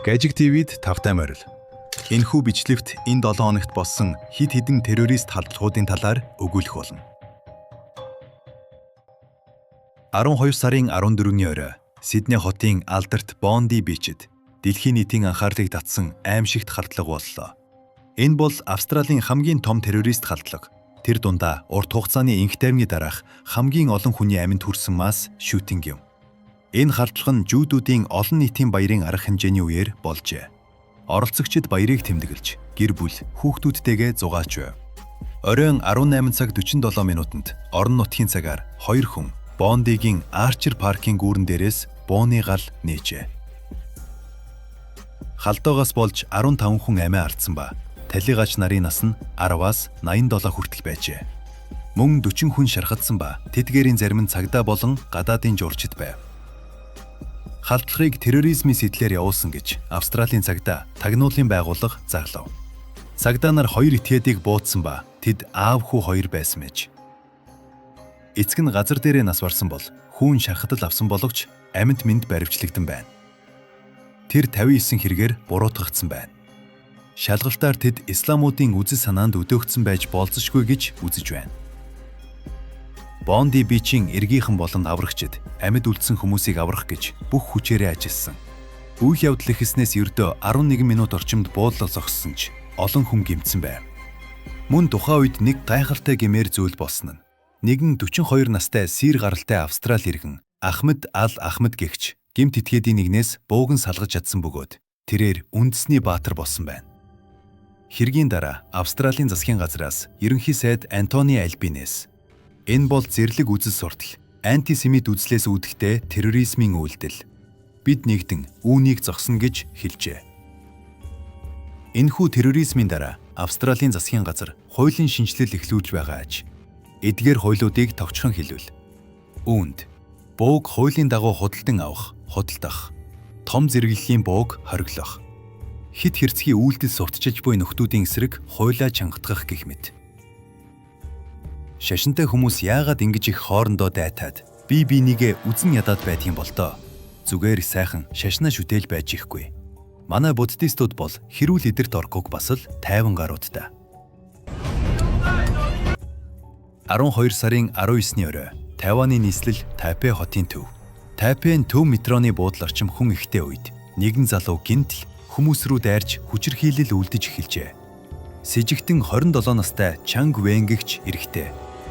Гажиг ТV-д тавтай морил. Энэхүү бичлэгт энэ 7 хоногт болсон хэд хэдэн террорист халдлагуудын талаар өгүүлэх болно. 12 сарын 14-ний орой Сидней хотын алдарт Бонди Бичэд дэлхийн нийтийн анхаарлыг татсан аймшигт халдлага боллоо. Энэ бол Австралийн хамгийн том террорист халдлага. Тэр дундаа урт хугацааны энх тайвны дараах хамгийн олон хүний амьд хүрсэн mass shooting юм. Энэ халдлага нь жүүдүүдийн олон нийтийн баярын арга хэмжээний үеэр болжээ. Оролцогчид баярыг тэмдэглэж, гэр бүл, хүүхдүүдтэйгээ зугаалж байв. Оройн 18 цаг 47 минутанд орон нутгийн цагаар хоёр хүн Бондигийн Арчер паркийн гүүрэн дээрээс бууны гал нээжээ. Халдоогоос болж 15 хүн амиа алдсан ба талигаач нарын нас нь 10-аас 87 хүртэл байжээ. Мөн 40 хүн шархадсан ба тэдгээрийн зарим нь цагдаа болон гадаадын жуулчид байв. Халдлагыг терроризмын сэдлээр явуулсан гэж Австралийн цагдаа тагнуулын байгууллага зарлав. Цагдаа нар хоёр этгээдийг буудсан ба тэд аав хүү хоёр байсан мэж. Эцэг нь газар дээрээ нас барсан бол хүүн шархадал авсан боловч амьд мэнд баривчлагдсан байна. Тэр 59 хэрэгээр буруутгагдсан байна. Шалгалтаар тэд исламуудын үзэл санаанд өдөөгдсөн байж болзошгүй гэж үзэж байна. Бонди Бичийн эргийнхэн болон аврагчид амьд үлдсэн хүмүүсийг аврах гэж бүх хүчээрээ ажилласан. Үйл явдал эхэлснээс ердөө 11 минут орчимд буудлага зогссон ч олон хүн гэмтсэн байв. Мөн тухайн үед нэг гайхалтай гэмээр зүйл болсон нь нэгэн 42 настай сир гаралтай Австрали иргэн Ахмед Ал Ахмед гэгч гэмт этгээдийн нэгнээс бууг нь салгаж чадсан бөгөөд тэрээр үндэсний баатар болсон байна. Хэргийн дараа Австралийн засгийн газраас ерөнхий сайд Антони Альбинес энэ бол зэрлэг үзэл суртал, антисемит үзлээс үүдэлтэй терроризмын үйлдэл. Бид нэгдэн үүнийг зогсоно гэж хэлжээ. Энэхүү терроризмын дараа Австралийн засгийн газар хуулийн шинэчлэл эхлүүлж байгаа аж. Эдгээр хуулиудыг товчхон хэлбэл үүнд бууг хуулийн дагуу худалдан авах, худалдах, том зэрэглэлийн бууг хориглох, хэт хэрцгий үйлдэл сурталчилж буй нөхдүүдийн эсрэг хуулиа чангатгах гэх мэт. Шашинтай хүмүүс яагаад ингэж их хоорондоо дайтаад бие биенийгээ үзэн ядаад байдаг юм бол доо. Зүгээр сайхан шашнаа шүтээл байж ихгүй. Манай буддистууд бол хэрүүл эдэрт орохгүйг бас л 50 гаруудтай. 12 сарын 19-ний орой Тайваны нийслэл Тайпэ хотын төв. Тайпэйн төв метроны буудал орчим хүн ихтэй үед нэгэн залуу гинтл хүмүүс рүү дайрч хүчирхийлэл үлдэж эхэлжээ. Сэжигтэн 27 настай Чанг Вэнгэгч эрэгтэй.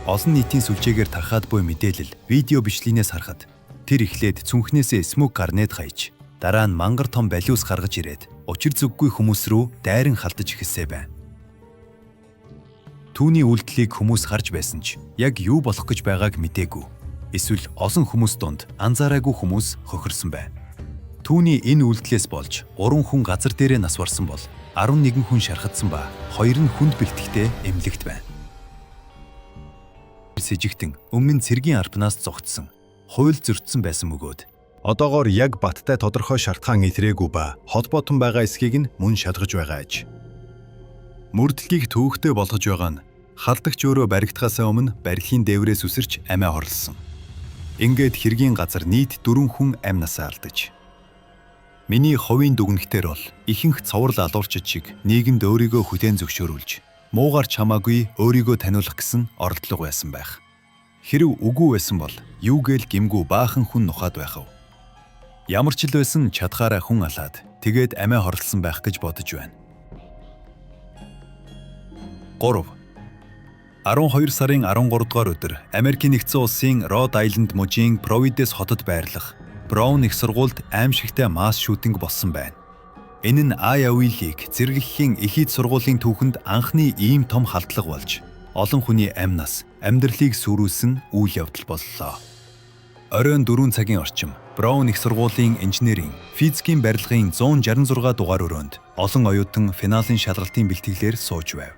Олон нийтийн сүлжээгээр тархаад буй мэдээлэл видео бичлэгнээс харахад тэр эхлээд цүнхнээсээ smoke гранат хаяж, дараа нь мангар том балиус гаргаж ирээд учир зүггүй хүмүүс рүү дайран халдаж эхэлсээ байна. Түүний үйлдэлийг хүмүүс харж байсан ч яг юу болох гэж байгааг мдээгүй. Эсвэл олон хүмүүс дунд анзаараагүй хүмүүс хохирсон байна. Түүний энэ үйлдэлээс болж 3 хүн газар дээрээ нас барсан бол 11 хүн шархадсан ба хоёр нь хүнд бэлтгэхдээ эмнэлэгт байна. Сэжигтэн өмнө нь цэргийн албанаас зугтсан, хууль зөрчсөн байсан бөгөөд Одоогоор яг баттай тодорхой шалтгаан илрээгүй ба холбоотон байгаа эсхийг нь мөн шалгаж байгаа аж. Мөрдлөгийг төвөгтэй болгож байгаа нь халдагч өөрөө баригдахаасаа өмнө барилгын дээврээс үсэрч амиа хорлосон. Ингээд хэргийн газар нийт 4 хүн амь насаа алдаж. Миний хувийн дүгнэлтээр бол ихэнх цоврал алуурчид шиг нийгэмд өөрийгөө хүлээн зөвшөөрүүлж, муугаар ч хамаагүй өөрийгөө таниулах гэсэн оролдлого байсан байх. Хэрэв үгүй байсан бол юу гээл гэмгүй баахан хүн нухаад байх вэ? Ямар ч л байсан чадхаараа хүн алаад тэгээд амиа хорлосон байх гэж бодож байна. 3. 12 сарын 13 дугаар өдөр Америкийн нэгдсэн улсын Род Айленд мужийн Провиденс хотод байрлах Браун их сургуульд аймшигтай mass shooting болсон байна. Энэ нь Ivy League зэрэглэлийн их эд сургуулийн түүхэнд анхны ийм том халдлага болж олон хүний амь нас, амьдралыг сүрүүлсэн үйл явдал боллоо. Оройн 4 цагийн орчим Браун их сургуулийн инженерийн, физикийн барилгын 166 дугаар өрөөнд олон оюутан финалийн шалгалтын бэлтгэлээр сууж байв.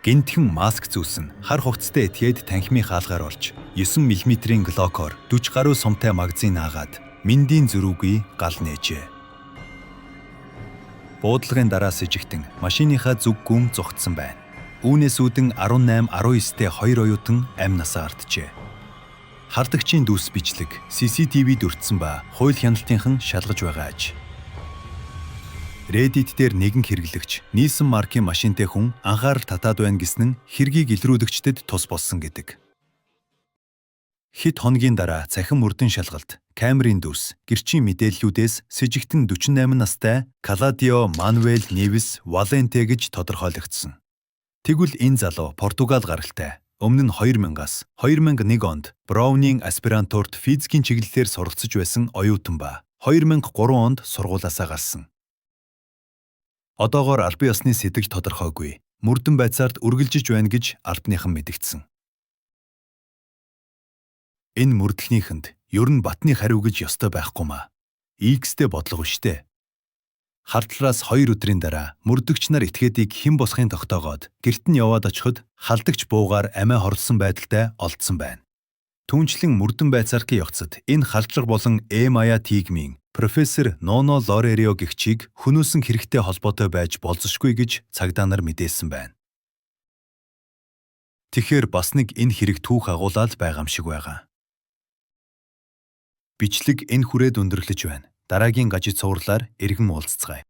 Гэнэтхэн маск зүүсэн, хар хувцастай этгээд танхимын хаалгаар орж, 9 мм-ийн Glock-оор 40 гаруй сумтай магазин наагаад мэндийн зөрүүгүй гал нээжээ. Буудлагын дараа сэжигтэн машиныхаа зүг гүн зугтсан байна. Үүнээс үүдэн 18, 19-тэй хоёр оюутан амь насаа алджээ. Халдагчийн дүрс бичлэг CCTV-д өртсөн ба хууль хяналтынхан шалгаж байгаа аж. Reddit дээр нэгэн хэрэглэгч Nissan маркийн машинтай хүн анхаарал татаад байна гэсэн нь хэргийг илрүүлэгчдэд тус болсон гэдэг. Хэд хоногийн дараа цахим мөрдөн шалгалт, камерын дүрс, гэрчийн мэдээллүүдээс сэжигтэн 48 настай Каладио Мануэл Невис Валенте гэж тодорхойлогдсон. Тэгвэл энэ залуу Португал гаралтай. Өмнө нь 2000-аас 2001 онд Броунийн аспирантурт физикийн чиглэлээр суралцж байсан оюутан ба 2003 онд сургуулиасаа гарсан. Одоогоор албан ёсны сэдэж тодорхойгүй. Мөрдөн байцаарт үргэлжиж байна гэж албаныхан мэдэгдсэн. Энэ мөрдлөнийхэнд ер нь Батны хариу гэж ёстой байхгүй маа. X-тэй бодлого штэ. Хардлраас 2 өдрийн дараа мөрдөгч нар этгээдийг хэн босхын тогтоогоод гэрт нь яваад очиход халдагч буугаар амиа хорлосон байдалтай олдсон байна. Түүнчлэн мөрдөн байцааркийн явцад энэ халдлага болон Э-Мая нийгмийн профессор Ноно Лорерио гэгчийг хөнөөсөн хэрэгтэй холбоотой байж болзошгүй гэж цагдаа нар мэдээлсэн байна. Тэгэхээр бас нэг энэ хэрэг түүх агуулаад байгаа юм шиг байгаа. Бичлэг энэ хүрээд өндөрлөж байна. Дараагийн гажид цувралаар эргэн уулзацгаая.